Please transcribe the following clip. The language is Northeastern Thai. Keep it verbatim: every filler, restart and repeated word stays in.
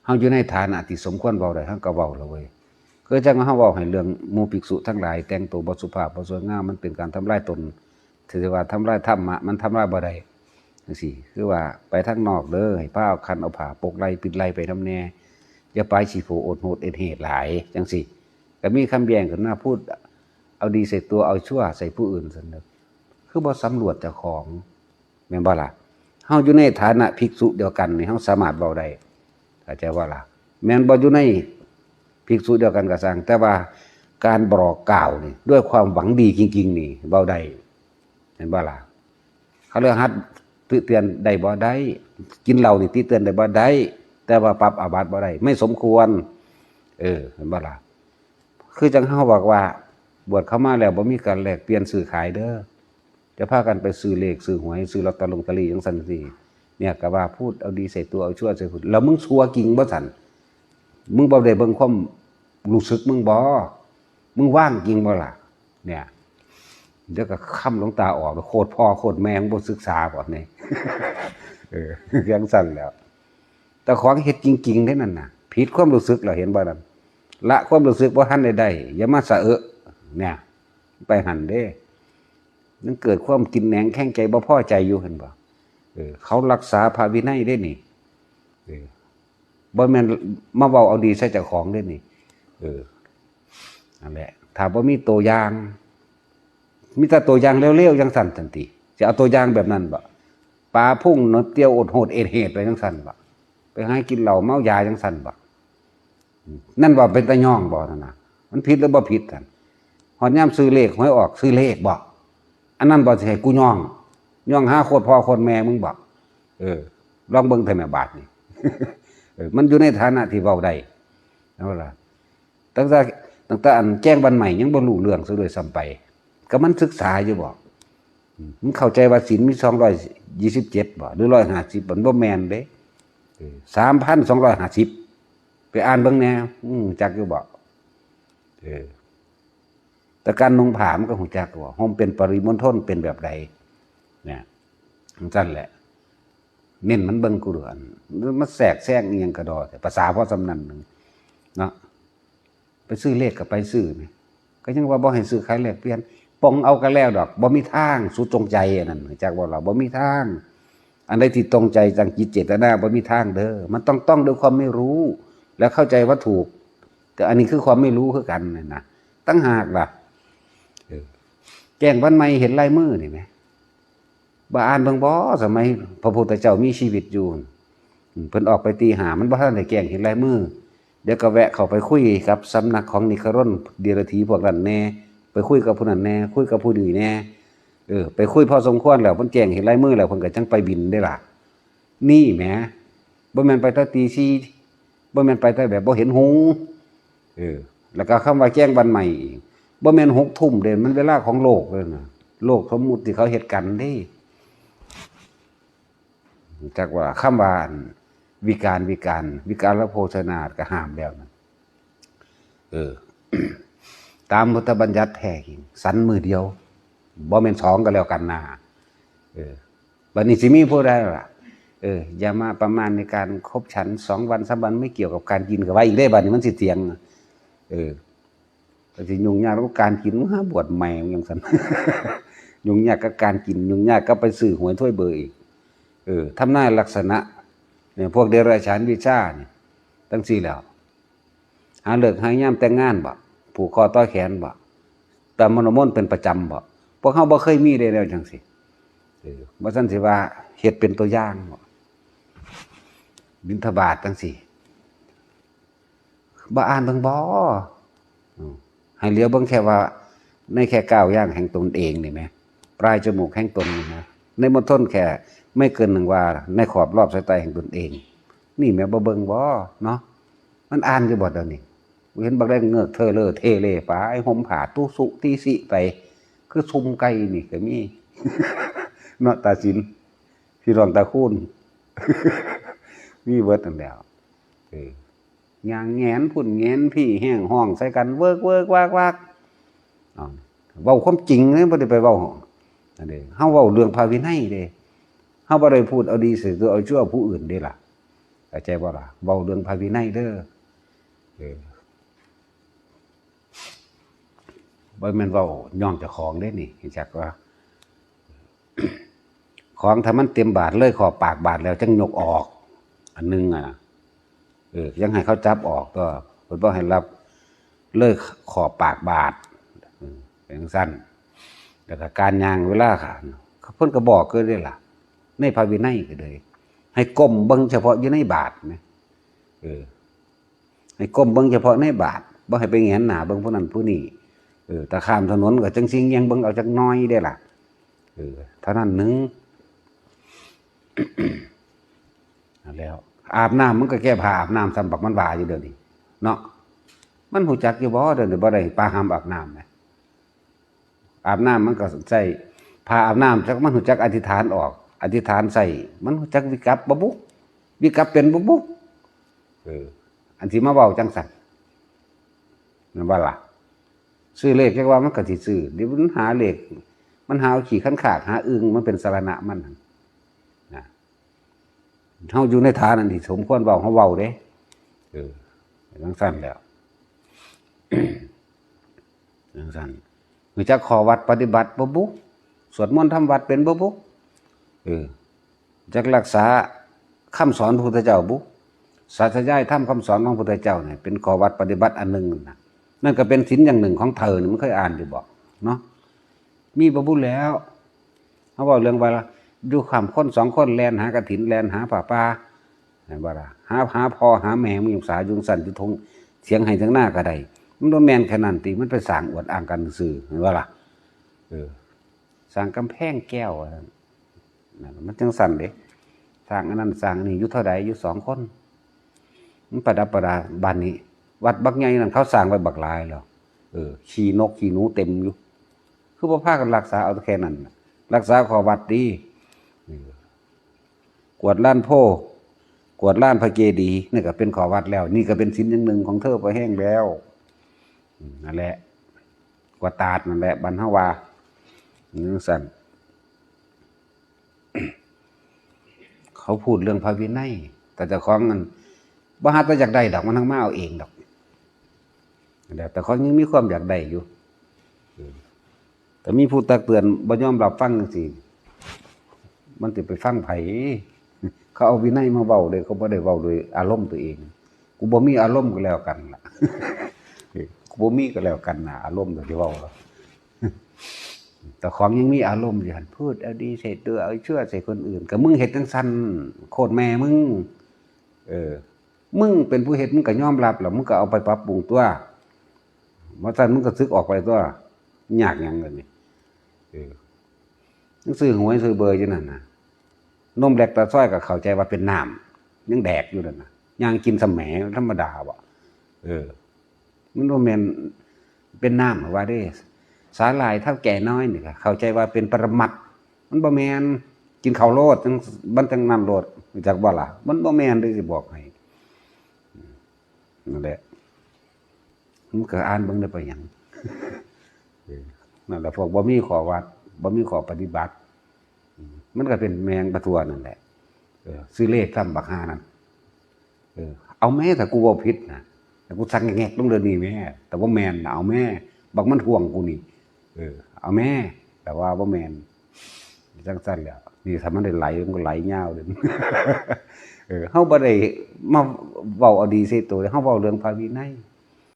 เฮาอยู่ในฐานะที่สมควรเว้าได้ เฮาก็เว้าแล้วเว้ย คือจั่งเฮาเว้าให้เรื่องหมู่ภิกษุทั้งหลายแต่งตัวบ่สุภาพบ่สวยงาม มันเป็นการทำลายตน ถือว่าทำลายธรรมะ มันทำลายบ่ได้ จั่งซี้ คือว่าไปทางนอกเด้อ ให้พาเอาคันเอาผ้าปกไหล่ปิดไหล่ไปนำแน่ อย่าไปขี้โผโอดโหดเอ็ดเหตุหลาย จั่งซี้ ก็มีคำแย้งขึ้นมา พูดเอาดีใส่ตัว เอาชั่วใส่ผู้อื่น ซั่นเด้อ คือบ่สำรวจเจ้าของ แม่นบ่ล่ะ เฮาอยู่ในฐานะภิกษุเดียวกันนี่ เฮาสามารถเว้าได้ เข้าใจบ่ล่ะ แม่นบ่อยู่ในภิกษุเดียวกันก็ซ่าง แต่ว่าการบอกกล่าวนี่ ด้วยความหวังดีจริงๆ นี่ เว้าได้ แม่นบ่ล่ะ คฤหัสถ์ติเตียนได้บ่ ได้ กินเหล้านี่ติเตียนได้บ่ ได้ แต่ว่าปรับอาบัติบ่ได้ ไม่สมควร เออ แม่นบ่ล่ะ คือจั่งเฮาบอกว่า บวชเข้ามาแล้วบ่มีการแลกเปลี่ยนซื้อขายเด้อ จะพากันไปซื้อเลขซื้อหวยซื้อลอตเตอรี่จั่งซั่นสิ เนี่ยก็ว่าพูดเอาดีใส่ตัวเอาชั่วใส่ผู้อื่น แล้วมึงชั่วจริงบ่ซั่น มึงบ่ได้เบิ่งความรู้สึกมึงบ่ มึงว่างจริงบ่ล่ะ เนี่ย เดี๋ยวก็คำหลวงตาออก โคตรพ่อโคตรแม่มึงบ่ศึกษาบ่นี่ เออ จั่งซั่นแหล้ว แต่ของเฮ็ดจริงๆ เด้นั่นน่ะ ผิดความรู้สึกแล้ว เห็นบ่นั่น ละความรู้สึกบ่ทันได้ได้ อย่ามาสะเอะเนี่ย ไปหั่นเด้ มันเกิดความกินแหนงแข้งใจบ่พอใจอยู่ เห็นบ่ เออ เขารักษาพระวินัยเด้นี่ เออ บ่แม่นมาเว้าเอาดีใส่เจ้าของเด้นี่ เออ นั่นแหละ ถ้าบ่มีตัวอย่าง มีแต่ตัวอย่างเลวๆ จั่งซั่นซั่นติ สิเอาตัวอย่างแบบนั้นบ่ ปลาพุงหนวดเตียวโอดโหดเอดเหตุไปจั่งซั่นบ่ ไปหากินเหล้าเมายาจั่งซั่นบ่ นั่นว่าเป็นตาย่องบ่นั่นน่ะ มันผิดหรือบ่ผิดหั่น ฮอดยามซื้อเลขหวยออกซื้อเลขบ่ อันนั้นบ่สิให้กูย่อง ย่องหาโคตรพ่อโคตรแม่มึงบ่ เออ ลองเบิ่งเถอะแม่บาดนี่ เออ มันอยู่ในฐานะที่เว้าได้ เอาล่ะ ตั้งแต่ ตั้งแต่อันแจ้งวันใหม่ยังบ่รู้เรื่องซะด้วยซ้ำไป ก็มันศึกษาอยู่บ่ อืม มันเข้าใจว่าศีลมีสองร้อยยี่สิบเจ็ดบ่ หรือร้อยห้าสิบ มันบ่แม่นเด้ เออ สามพันสองร้อยห้าสิบ ไปอ่านเบิ่งแหน่ อืม จักอยู่บ่ เออ แต่การนุ่งผ้ามันก็ฮู้จักว่า ห่มเป็นปริมณฑลเป็นแบบใด เนี่ย จั่งซั่นแหละ เน้นมันเบิ่งกูเด้อ อัน มาแทรกแซงอีหยังกะดอ ภาษาพอส่ำนั้นหนึ่ง เนาะ ไปซื้อเลขก็ไปซื้อนี่ ก็ยังว่าบ่ให้ซื้อขายแลกเปลี่ยน ปองเอาก็แล้วดอก บ่มีทาง สูจงใจอันนั้น จักบ่ล่ะ บ่มีทาง อันใดที่ตรงใจจังจิตเจตนา บ่มีทางเด้อ มันต้อง ต้องด้วยความไม่รู้ แล้วเข้าใจว่าถูก แต่อันนี้คือความไม่รู้คือกันนั่นนะ ต่างหากล่ะ เออ แจ้งวันใหม่เห็นลายมือนี่แหม บ่อ่านเบิ่งบ่ สมัยพระพุทธเจ้ามีชีวิตอยู่ อืม เพิ่นออกไปตีห้า มันบ่ทันได้แจ้งเห็นลายมือ เดี๋ยวก็แวะเข้าไปคุยกับสำนักของนิครนเดียรถีพวกนั้นแหน่ ไปคุยกับผู้นั้นแหน่ คุยกับผู้นี้แหน่ เออ ไปคุยพอสมควรแล้ว เพิ่นแจ้งเห็นลายมือแล้ว เพิ่นก็จั่งไปบิณฑบาต นี่แหม บ่แม่นไปแต่ตีสี่ บ่แม่นไปแต่แบบบ่เห็นหุง เออ แล้วก็คำว่าแจ้งวันใหม่อีก บ่แม่นหกทุ่มเด้ มันเวลาของโลกเลยนะ โลกสมมุติที่เขาเฮ็ดกันเด้ จักว่าคำว่าอัน วิกาล วิกาล วิกาลโภชนาก็ห้ามแล้วนะ เออ ตามพุทธบัญญัติแท้จริง ฉันมื้อเดียว บ่แม่นสองก็แล้วกันนะ เออ บัดนี้สิมีผู้ใดล่ะ เออ อย่ามาประมาณในการคบฉัน สองวันสามวันไม่เกี่ยวกับการกิน ก็ว่าอีกเด้ บัดนี้มันสิเถียง เออ ก็สิยุ่งยากกับการกิน มึงหาบวชใหม่มึงจั่งซั่น ยุ่งยากกับการกิน ยุ่งยากกับไปซื้อหวยถ้วยเบอร์อีก เออ ทำนายลักษณะ เนี่ย พวกเดรัจฉานวิชาเนี่ย จั่งซี้แล้ว หาฤกษ์หายามแต่งงานบ่ ผูกคอต่อแขนบ่ ตำมนต์มนต์เป็นประจำบ่ พวกเฮาบ่เคยมีได้แนวจั่งซี้ เออ บ่ซั่นสิว่าเฮ็ดเป็นตัวอย่างบ่ บิณฑบาตจั่งซี้ บ่อ่านเบิ่งบ่ อืม ให้เหลียวเบิ่งแค่ว่า ในแค่ก้าวย่างแห่งตนเองนี่แหม ปลายจมูกแห่งตนนี่นะ ในมณฑลแค่ไม่เกินหนึ่งวา ในขอบรอบสายตาแห่งตนเอง นี่แหมบ่เบิ่งบ่เนาะ มันอ่านอยู่บ่เดี๋ยวนี้ เห็นบักแดงเงือกเทอเลอเทเลไป ห่มผ้าตุสุตีสิไป คือซุมไก่นี่ก็มี เนาะ ตาสิน พี่น้องตาคูณ มีเบิดนั่นแหล้ว เออ ย่างแหงนพุ้นแหงนพี้ แฮงฮ้องใส่กัน เวิกเวิกวากวาก อ้าว เว้าความจริงเด้ บ่ได้ไปเว้า อันนี้ เฮาเว้าเรื่องพระวินัยเด้ เฮาบ่ได้พูดเอาดีใส่ตัวเอาชั่วผู้อื่นเด้ล่ะ เข้าใจบ่ล่ะ เว้าเรื่องพระวินัยเด้อ เออ บ่แม่นเว้าย้อนเจ้าของเด้นี่ จักว่า ของถ้ามันเต็มบาตรเลยขอบปากบาตรแล้วจั่งยกออก อันหนึ่งอะนะ เออ ยังให้เขาจับออกก็ เพิ่นบ่ให้รับเลยขอบปากบาตร เออ เป็นจั่งซั่น แล้วก็การย่างเวลา เพิ่นก็บอกคือเด้ล่ะ ในพระวินัยก็เลย ให้ก้มเบิ่งเฉพาะอยู่ในบาตรนะ เออ ให้ก้มเบิ่งเฉพาะในบาตร บ่ให้ไปแหงนหน้าเบิ่งผู้นั้นผู้นี้ เออ ถ้าข้ามถนนก็จั่งสิแยงเบิ่งเอาจักหน่อยเด้ล่ะ เออ เท่านั้นหนึ่ง นั่นแล้ว อาบน้ำมันก็แก้ผ้าอาบน้ำซ้ำบักมันว่าอยู่เดี๋ยวนี้ เนาะ มันฮู้จักอยู่บ่เดี๋ยวนี้ บ่ได้ปาห้ามอาบน้ำนะ อาบน้ำมันก็ใส่ผ้าอาบน้ำ จักมันฮู้จักอธิษฐานออก อธิษฐานใส่ มันฮู้จักวิกัปบ่บุ วิกัปเป็นบ่บุ เออ อันสิมาเว้าจั่งซั่น แม่นบ่ล่ะ ซื้อเลขจักว่ามันก็สิซื้อ เดี๋ยวมันหาเลข มันหาเอาขี้คันคากหาอึ่ง มันเป็นสรณะมันหั่นนะ เฮาอยู่ในฐานะที่สมควรเว้า เฮาเว้าเด้ เออ จั่งซั่นแหล้ว จั่งซั่น ฮู้จักข้อวัดปฏิบัติบ่บุ สวดมนต์ทำวัดเป็นบ่บุ เออ จักรักษาคำสอนพระพุทธเจ้าบุ สาธยายธรรมคำสอนของพระพุทธเจ้าเนี่ย เป็นข้อวัดปฏิบัติอันหนึ่งนะ นั่นก็เป็นศีลอย่างหนึ่งของเธอนี่ มันเคยอ่านอยู่บ่ เนาะ มีบ่บุแล้ว เฮาเว้าเรื่องว่า อยู่ข้ามคนสองคนแล่นหากฐิน แล่นหาผ้าป่า แม่นบ่ล่ะ หา หาพ่อหาแม่ มึงอยู่สาอยู่ซั่นอยู่ทงเถียงไฮ่เถียงนาก็ได้ มันบ่แม่นแค่นั้นติ มันไปสร้างอวดอ้างกันซื่อ แม่นบ่ล่ะ เออ สร้างกำแพงแก้วว่าซั่น นั่น มันจั่งซั่นเด้ สร้างอันนั้นสร้างอันนี้ อยู่เท่าใด อยู่สองคน มันประดับประดา บ้านนี้ วัดบักใหญ่นั่นเขาสร้างไว้บักหลายแล้ว เออ ขี้นกขี้หนูเต็มอยู่ คือบ่พากันรักษาเอาแค่นั้นน่ะ รักษาข้อวัดติ เออ กวาดลานโพธิ์ กวาดลานพระเจดีย์ นี่ก็เป็นข้อวัดแล้ว นี่ก็เป็นศีลอย่างหนึ่งของเธอพอแฮงแล้ว อืม นั่นแหละ กวาดตาดนั่นแหละ บ้านเฮาว่า จั่งซั่น เขาพูดเรื่องพระวินัย แต่เจ้าของนั่น บ่หาแต่อยากได้ดอก มันทั้งมาเอาเองดอก แล้วแต่เขายังมีความอยากได้อยู่ เออ แต่มีผู้ตักเตือนบ่ยอมรับฟังจั่งซี้ มันสิไปฟังไผ เขาเอาวินัยมาเว้าเด้ เขาบ่ได้เว้าโดยอารมณ์ตัวเอง กูบ่มีอารมณ์ก็แล้วกันล่ะ เออ กูบ่มีก็แล้วกันนะ อารมณ์ตัวที่เว้า แต่ของยังมีอารมณ์อยู่หั่น พูดเอาดีใส่ตัว เอาชั่วใส่คนอื่น ก็มึงเฮ็ดจั่งซั่น โคตรแม่มึง เออ มึงเป็นผู้เฮ็ด มึงก็ยอมรับแล้ว มึงก็เอาไปปรับปรุงตัว บ่ซั่นมึงก็สึกออกไปตัว ยากหยังล่ะนี่ เออ มึงซื้อหวยซื้อเบอร์อยู่นั่นน่ะ นมแลคตาซอยก็เข้าใจว่าเป็นน้ำ ยังแดกอยู่นั่นน่ะ ย่างกินสะแหมธรรมดาบ่ เออ มันบ่แม่นเป็นน้ำว่าเด้ สาหร่ายเฒ่าแก่น้อยนี่ก็เข้าใจว่าเป็นปรมัตถ์ มันบ่แม่น กินข้าวโลด จั่ง มันจั่งนั่นโลด รู้จักบ่ล่ะ มันบ่แม่นเด้ สิบอกให้ นั่นแหละ มันก็อ่านเบิ่งได้ไปหยัง เออ นั่นแหละ พวกบ่มีข้อวัด บ่มีข้อปฏิบัติ อืม มันก็เป็นแมงปะทั่วนั่นแหละ เออ ซื้อเลขซ้ำบักห่านั่น เออ เอาแม่ ถ้ากูเว้าผิดนะ แต่กูสั่งแงกลงเดี๋ยวนี้แม่ แต่บ่แม่นนะ เอาแม่ บักมันทวงกูนี่ เออ เอาแม่ แต่ว่าบ่แม่น จั่งซั่นแหละ นี่ถ้ามันได้ไหล มันก็ไหลยาวเลย เออ เฮาบ่ได้มาเว้าเอาดีใส่ตัว เฮาเว้าเรื่องพระวินัย